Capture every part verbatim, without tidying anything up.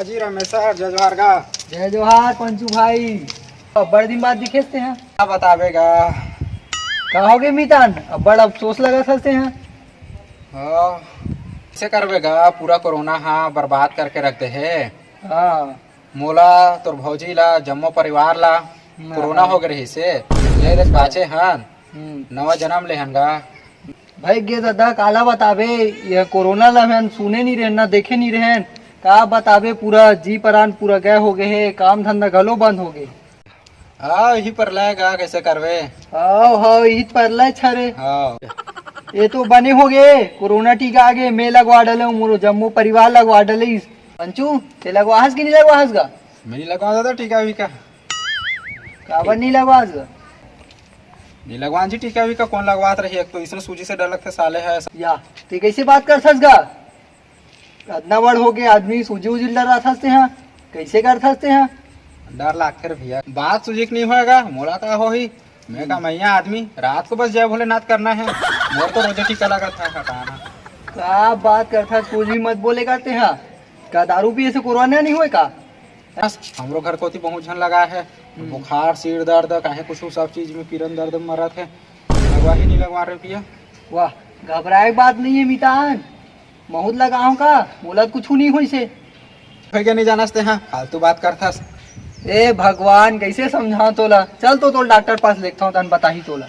जी Ramesh sir, जय जोहार गा। जय जोहार पंचू भाई, अब्बड़ दिन बाद दिखेस तेहा। का बताबे गा? का होगे मितान, अब्बड़ अफसोस लगत हस तेहा? हाँ, कइसे करबे गा, पूरा कोरोना हा बर्बाद करके रख दे हे। हाँ। मोला, तोर भौजी ला, जम्मो परिवार ला हाँ। कोरोना हो गे रहिस हे, ले देख बाँचे हन, हम्म। नवा जनम ले हन गा। भई गे ददा, काला बताबे, ये कोरोना ला हमन सुने नइ रहेन, ना देखे नइ रहेन। का बताबे, पूरा जी परान पूरा गए हो गे हे, काम धंधा घलो बंद हो गे। हाँ, इही परलय गा, कइसे करबे? हाँ, हाँ, इही परलय छरे। हाँ। ये तो बने हो गे, कोरोना टीका आ गे, मैं लगवा डले हूँ, मोरो जम्मो परिवार लगवा डलिस। पंचू, ते लगवा हस कि नइ लगवा हस गा? मैं नइ लगवा ददा टीका वीका। काबर नइ लगवा हस गा? नइ लगवान जी टीका वीका, कोन लगवात रही? एक तो इसने सूजी से डर लगथे साले हे। या, ते कइसे बात करथस गा? अतना बड़ होगे आदमी सूजी उजी डराथस तेहा? कइसे करथस तेहा? डर लागथे रे भैया, बात सूजी के नइ होय गा, मोला का होही? मैं कमइया आदमी, रात को बस जय भोलेनाथ करना हे। मोर तो रोजे टीका लगत हे, हटाना। का बात करथस, कुछ भी मत बोले गा तेहा। का दारू पिए से कोरोना नइ होय का? बस, हमरो घर कोती बहुत झन लगा हे। हम्म। बुखार, सिर दर्द, काहे कुछ सब चीज में पीरन दर्द में मरत हे। लगवा ही नइ लगवा रे भैया। वाह, घबराए के बात नइ हे मितान, महूँ त लगाहूँ का, मोला त कुछु नइ होइस हे। होय के नइ जानस तेहा, फालतू बात करथस। ए भगवान, कइसे समझाओं तोला? चल तो तोला डॉक्टर पास लेगथों, तहन बताही तोला।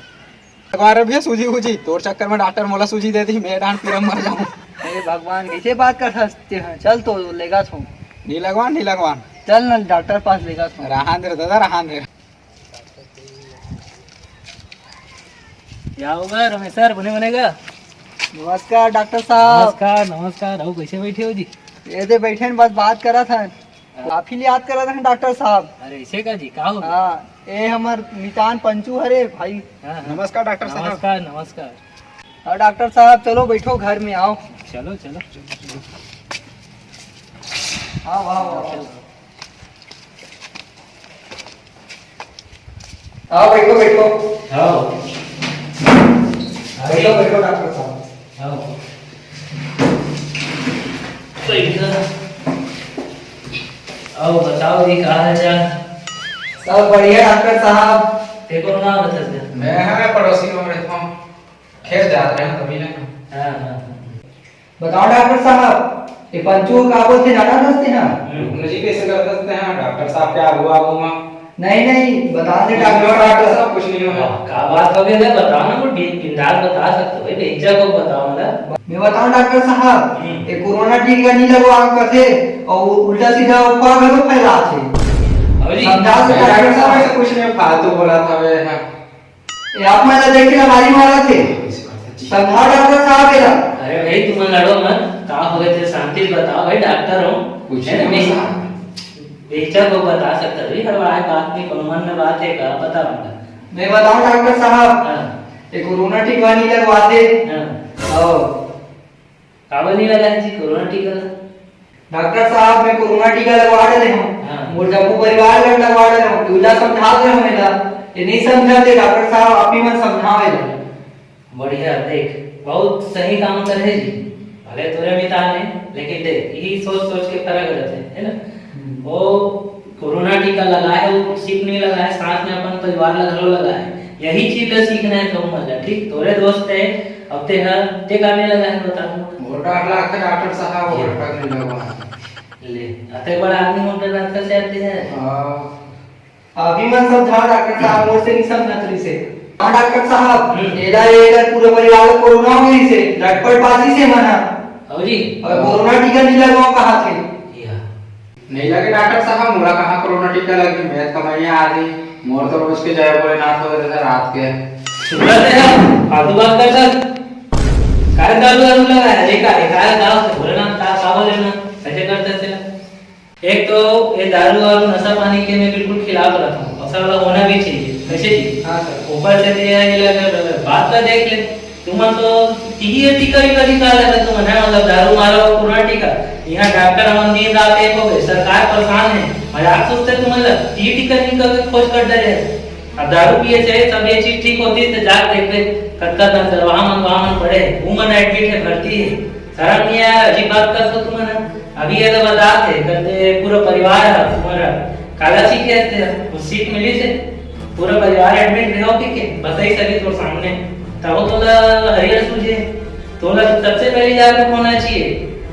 लगवा रे भैया सूजी वूजी, तोर चक्कर में डॉक्टर मोला सूजी दे दिही, मैं डांड पीरा मर जाहूँ। हे भगवान, कइसे बात करथस तेहा? चल तो लेगथों। नइ लगवान, नइ लगवान। चल ना डॉक्टर पास लेगथों। रहन दे रे ददा, रहन दे। क्या होगा रमेश सर, बने बने गा? नमस्कार डॉक्टर साहब। नमस्कार, नमस्कार। अउ कइसे बइठे हो जी? ये दे बइठे हन, बस बात करत हन। आप ही ले याद करत हन डॉक्टर साहब। अरे, अइसे का जी, का हो गया? हाँ, ये हमर मितान पंचू हरे भाई। हाँ, हाँ। नमस्कार डॉक्टर साहब। नमस्कार, नमस्कार। हाँ डॉक्टर साहब, चलो बइठो घर में, आओ। चलो, चलो। आओ, आओ, आओ। आओ, बइठो, बइठो। आओ। बइठो, बइठो डॉक्टर साहब। आओ। सही सर। अउ बताओ जी, का हाल चाल? सब बढ़िया डॉक्टर साहब। ते कोन गाँव रहिथस गा? मैं हा पड़ोसी गाँव रहिथों, खेत जात रहेंव तभी ना। हाँ, हाँ, हाँ। बताओ डॉक्टर साहब, ये पंचू का बोलथे, जानथस तेहा? हम्म। जी, कइसे करथस तेहा? डॉक्टर साहब के आगू आगू मा। नहीं, नहीं, बता दे डॉक्टर साहब। डॉक्टर साहब, कुछ नहीं होगा। का बात हो गई, बताओ ना, वो बि-, बिंदास बता सकते हो भाई, बेहिचक हो, बताओ ना। मैं बताऊं डॉक्टर साहब, हम्म। ये कोरोना टीका नहीं लगवा कथे अउ उल्टा सीधा अफवाह घलो फैलाथे। अरे, समझा से डॉक्टर साहब। ऐसा कुछ नहीं, फालतू बोलत हवे। ये आप मन ला देख के लबारी मारत हे। समझाओ डॉक्टर साहब एला। अरे भाई, तुम लड़ो मत, का होगे ते शांति से बताओ भाई, डॉक्टर हूँ। कुछ है ना, नहीं मैं साहब। बेहिचक हो बता सकता भाई, हड़बड़ाए बात नहीं, कोनो मन में बात है का, बताओ ना। मैं बताऊं डॉक्टर साहब, हाँ। ये कोरोना टीका नहीं लगवाते। हाँ। आओ। काबर नहीं लगा है जी कोरोना टीका ला? डॉक्टर साहब, मैं कोरोना टीका लगवा डरे हूँ। हाँ। मोर जम्मो परिवार ला लगवा डरे हूँ। तू ला समझा दे हूँ एला। ये नहीं समझा दे डॉक्टर साहब, आप ही मन समझाओ एला। बढ़िया, देख, बहुत सही काम करे जी। भले तोरे मितान हे, लेकिन देख, यही सोच सोच के फर्क रहते है ना? हम्म। वो कोरोना टीका लगा है, वो सिर्फ नहीं लगा है, साथ में अपन परिवार ला घलो लगा है। यही चीज ला सीखना है तुम मन ला, ठीक? तोरे दोस्त है, अब ते हर, ते का नहीं लगा है, बता दो। मोर डर लगथे डॉक्टर साहब, वो ये। अटक नहीं लगा। ले, अते बड़ा आदमी मोर डर लगथे से आते हैं। हाँ। अभी मन समझा डॉक्टर साहब, मोर से नहीं समझत रहिसे। हाँ डॉक्टर साहब, हम्म। एला, एकर पूरा परिवार ला कोरोना हो गई से, झटपट बाजी से मना। हाँ जी। अउ कोरोना टीका नहीं लगवाओ कहा थे। या। नहीं लगे डॉक्टर साहब, मोला कहाँ कोरोना टीका लगे, मैं कमैया आदमी, मोर तो रोज के जय भोलेनाथ हो रहे रात के। सुबह से यार, फालतू बात कर सर। काय दारू दारू लगा है, ये का, ये काय दारू से भोलेनाथ का, का बोले ना, ऐसे करते थे। एक तो ये दारू वारू नशा पानी के मैं बिल्कुल खिलाफ रहता हूँ, और सब लोग होना भी चाहिए, कैसे जी? हाँ सर। ऊपर से तो ये, ये लगे, बात का देख ले, तुमन तो टीका ही कभी का लगा तुमन है, मतलब दारू मारो और पूरा टीका। यहाँ डॉक्टर हमन दिन रात एक हो गए, सरकार परेशान है, मजाक सोचते तुमन लग, टी टीका निकल के खोज कर डरे। अब दारू पिए से सब ये चीज ठीक होती तो जाके देखते, कतका दस दरवाहा मन वहाँ मन पड़े हैं, वो मन एडमिट है, भर्ती है। शर्म नहीं आया, अजीब बात कर दो तुमन है। अभी ये तो बता थे, कहते पूरा परिवार है तुम्हारा, काला सीख के आते हैं, वो सीख मिली से पूरा परिवार एडमिट रहो पी के, बताई सभी तोर सामने, तब तो ला हरियर सूझे, तो ला सबसे पहले जाकर होना चाहिए।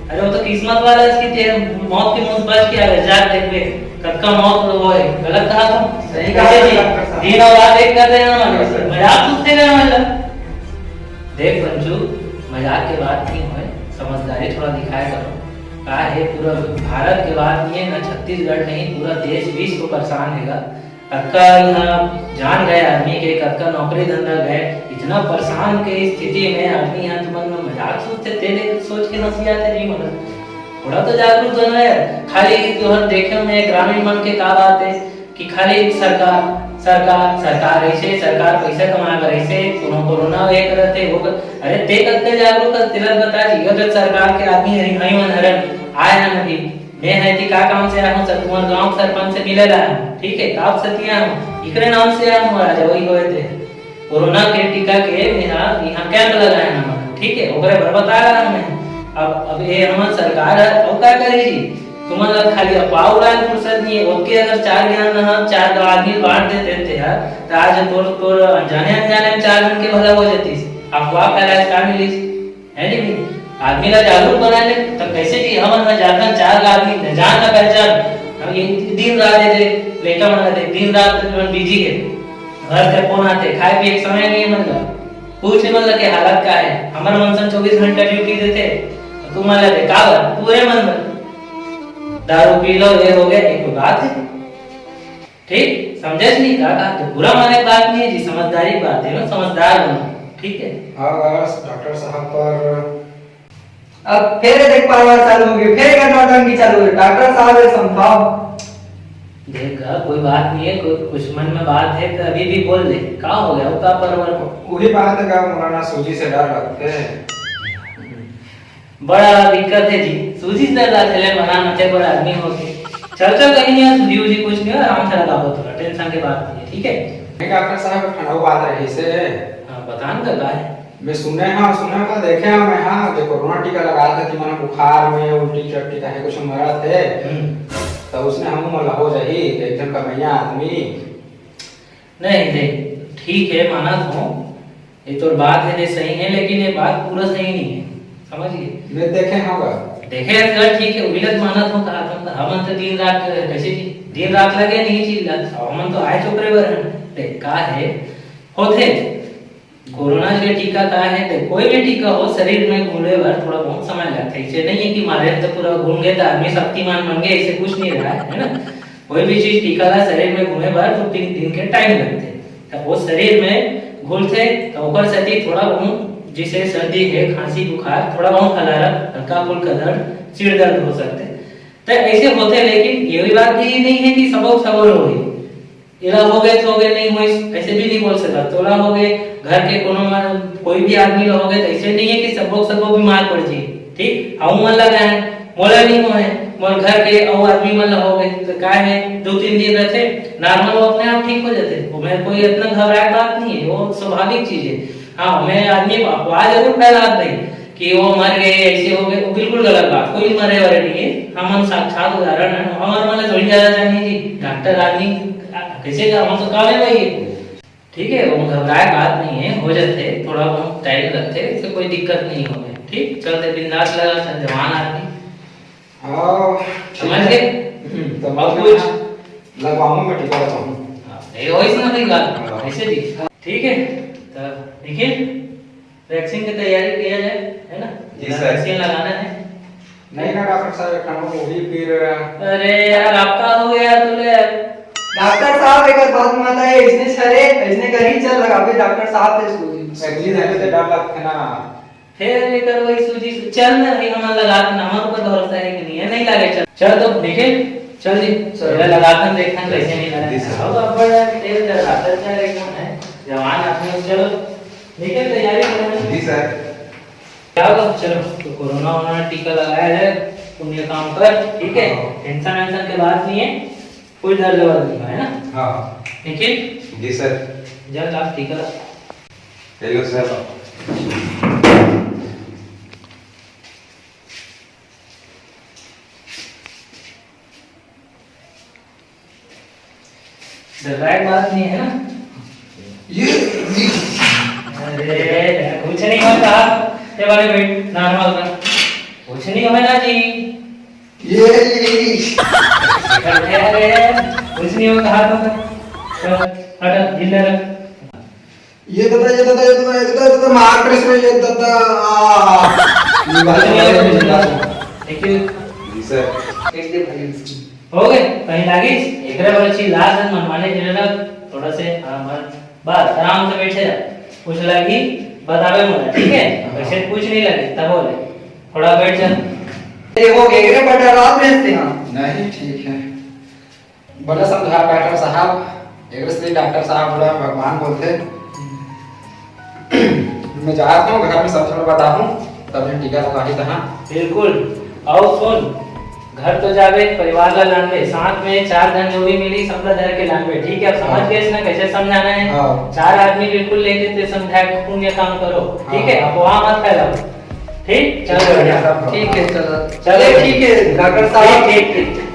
अरे वो तो किस्मत वाला है, इसकी ते-, मौत के मुंह से बच के आ गए, जाके देखबे, कतका मौत होए, गलत कहा तुम? सही कहा कैसे जी? डॉक्टर साहब। दिन और रात एक कर रहे हैं ना, मजाक पूछते गए मतलब। देख पंचू, मजाक के बात नहीं होए, समझदारी थोड़ा दिखाया करो। का है, पूरा भारत के बात नहीं है, ना छत्तीसगढ़ नहीं, पूरा देश विश्व परेशान हैगा। कतका यहाँ जान गए आदमी के, कतका नौकरी धंधा गए, इतना परेशान के स्थिति में आदमी यहाँ तुमन में मजाक सोचते, तेरे सोच के हंसी आते नहीं मतलब। थोड़ा तो जागरूक बनो यार। खाली तुहर देखे में ग्रामीण मन के का बात है, कि खाली सरकार, सरकार, सरकार ऐसे, सरकार पैसा कमाए बर ऐसे, कोनो कोरोना ये करत हे, वो कर, अरे ते कतका जागरूक हस, तेला बता जी, अगर सरकार के आदमी हरी, हई मन हरन, आए हन अभी, मैं है कि का काम से आया हूँ सर, तुम्हारे गांव के सरपंच से मिले ला हूँ, ठीक है, ताप सती आया हूँ, इकरे नाम से आया हूँ, राजा, वही होए थे। कोरोना के टीका के यहाँ, यहाँ कैंप लगाए हन हमन, ठीक है, ओकरे बर बता रहा हूँ मैं। अब, अब ये हमन सरकार है, अब का करी जी? तुमन ला खाली अफवाह उड़ाए फुर्सत नहीं है। ओके, अगर चार ज्ञान रहा, चार आदमी बांट देते थे यार, तो आज तोर, तोर अनजाने, अनजाने में चार जन के भला हो जातीस। अफवाह फैलाए का मिलीस? है नहीं भाई? आदमी ला जागरूक बनाए ले, तो कैसे जी हमन ला जाथन चार आदमी न जान न पहचान, हम ये दिन रात ये दे, लइका मन ला देख, दिन रात तुमन बिजी है, घर से फोन आते, खाए पिए के समय नहीं है मन ला, पूछे मन ला के हालत का है, हमर मन सन चौबीस घंटा ड्यूटी देते, तुमन ला दे, का बर? पूरे मन बर। दारू पी लो, ये हो गया, एक बात है। ठीक, समझे नहीं का? का तो बुरा माने बात नहीं है जी, समझदारी बात है ना, समझदार बनो, ठीक है? हाँ बस डॉक्टर साहब, पर अब फेर देख पावर चालू हो गई, फेर का नौटंकी चालू है। डॉक्टर साहब, ये समझाओ। देख गा, कोई बात नहीं है, कोई कुछ मन में बात है तो अभी भी बोल ले। का हो गया? वो का परवर हो? वही बात है का, मौलाना, सूजी से डर लगते हैं। बड़ा दिक्कत है जी, सूजी से डर लगते ले, मना नते बड़ा आदमी हो के। चल चल, कहीं नहीं है, सूजी वूजी कुछ नहीं है, आराम से लगाबो, थोड़ा टेंशन के बात नहीं है, ठीक है? नहीं डॉक्टर साहब, एक ठन अउ बात रही से। हाँ, बता ना का है। मैं सुने हाँ, सुने का देखे हाँ मैं हाँ, जो कोरोना टीका लगाए थे, कि मन बुखार में उल्टी चट्टी काहे कुछ मरत है, हम्म। तो उसने हम मन ला हो जाही, तो एक जन कमैया आदमी। नहीं, नहीं, ठीक है, मानत हूँ, ये तोर बात है, ये सही है, लेकिन ये बात पूरा सही नहीं है, समझ गए? मैं देखे हाँ बा। देखे हैं, चल ठीक है, उही लग मानत हूँ, कहा तुम, हमन तो दिन रात कैसे जी, दिन रात लगे नहीं चीज ला, हमन तो आए चोकरे बर हन। देख, का है, होथे, कोरोना के टीका का है, देख, कोई भी टीका हो, शरीर में घुले बर थोड़ा बहुत समय लगथे। ऐसे नहीं है कि मारे तो पूरा घूम गए तो आदमी शक्तिमान बन गए, ऐसे कुछ नहीं रहा है, है ना? कोई भी चीज टीका ला शरीर में घूमे बर दो तीन दिन के टाइम लगथे, तो वो शरीर में घुलथे, तो ओकर सेती थोड़ा बहुत जैसे सर्दी है, खांसी, बुखार, थोड़ा बहुत हलारत, हल्का फुल्का दर्द, सिर दर्द हो सकथे, तो ऐसे होथे। लेकिन ये भी बात भी नहीं है कि सबो सबो होही। एला हो गए तो हो गए, नहीं होइस, ऐसे भी नहीं बोल सकत। तोला हो गए, घर के कोनो मन, कोई भी आदमी ला हो गए, तो ऐसे नहीं है कि सबो सबो बीमार पड़ जाई। ठीक, अउ मन लगा है, मोला नहीं हो है, मोर घर के अउ आदमी मन ला हो गए, तो का है, दो तीन दिन रहते, नॉर्मल, वो अपने आप ठीक हो जाते। वो में कोई इतना घबराए बात नहीं है, वो स्वाभाविक चीज है। हाँ, मैं आदमी अफवाह जरूर फैलात रही कि वो मर गए, ऐसे हो गए, वो बिल्कुल गलत बात। कोई मरे वाले नहीं है, हमन साक्षात उदाहरण है। हमर मन ला थोड़ी ज्यादा जानी जी, डॉक्टर आदमी कैसे का, हम तो काम है भाई। ठीक है, वो घबराए बात नहीं है, हो जाते, थोड़ा बहुत टाइम लगते, इससे कोई दिक्कत नहीं हो गए। ठीक, चलते बिंदास लगा, सब जवान आदमी। हाँ, समझ गए? हम्म, तो और मैं कुछ? लगवाऊंगा, मैं टीका लगवाऊंगा। हाँ, ये वही समझ गई बात, हाँ। ऐसे भी। ठीक है, तो निखिल, वैक्सीन की तैयारी किया जाए, है ना? जी सर। वैक्सीन लगाना है। नहीं ना डॉक्टर साहब, एक ठन वो भी फिर अरे यार, आपका हो गया तो ले। डॉक्टर साहब, एक बात मत आए, इसने सरे, इसने करी, चल लगाबे डॉक्टर साहब से सूजी। वैक्सीन है तो डर लगता है ना। फिर एकर वही सूजी, चल ना भाई, हमन लगा के ना, हमर ऊपर भरोसा है कि नहीं है, नहीं लगे, चल। चल तो देखे, चल जी, चल। पहले लगा के देखन कैसे नहीं लगा। जी सर। अब अब बड़ा तेज कर रहा था, चल एकदम है, जवान आदमी हो, चलो। निखिल, तैयारी करो। जी सर। क्या हो? चलो, तो कोरोना वोरोना टीका लगाया जाए, पुण्य काम कर, ठीक है? हाँ। टेंशन वेंशन के बात नहीं है, कोई डर के बात नहीं है ना? हाँ। निखिल? जी सर। जा, ला टीका ला। Hello sir. लायक बात नहीं है ना। ये अरे, कुछ नहीं होता। ये वाले बैठ, नॉर्मल का। कुछ नहीं होना जी। ये अरे, कुछ नहीं होता, हाथ होता। चल, हटा, ढील ले रख। ये दादा, ये दादा, ये दादा, ये दादा, ये दादा, मार ड्रेस में ये दादा। आ, ये बात कुछ नहीं होता, कुछ नहीं है। होता। Thank you। जी सर। हो गए, कहीं लागिस? एकरे बर अच्छी लाज है, मनमाने झेले ना, थोड़ा से, हाँ, मन, बस, आराम से बैठे जा। कुछ लागी, बतावे मोला, ठीक है? वैसे कुछ नहीं लगे, तब बोले। थोड़ा बैठ जा। देखो, एकरे बर डरात रहते हैं। नहीं, ठीक है। बड़ा समझा डॉक्टर साहब, एकरे से डॉक्टर साहब बड़ा भगवान बोलते। मैं जात हूँ, घर में सब झन बताहूँ, तब हम टीका लगवाही तहाँ। बिल्कुल। आओ सुन, घर तो जाबे, परिवार ला लानबे, साथ में चार झन जो भी मिली, सबला धर के लानबे, ठीक है? अब समझ हाँ। गए ना कैसे समझाना है? हाँ। चार आदमी बिल्कुल लेके ते समझाए, पुण्य काम करो, ठीक है? हाँ। अफवाह मत फैलाओ, ठीक? चलो, ठीक है, बढ़िया। सब ठीक है, चलो, चलो, चलो, ठीक है, डॉक्टर साहब। ठीक, ठीक, ठीक।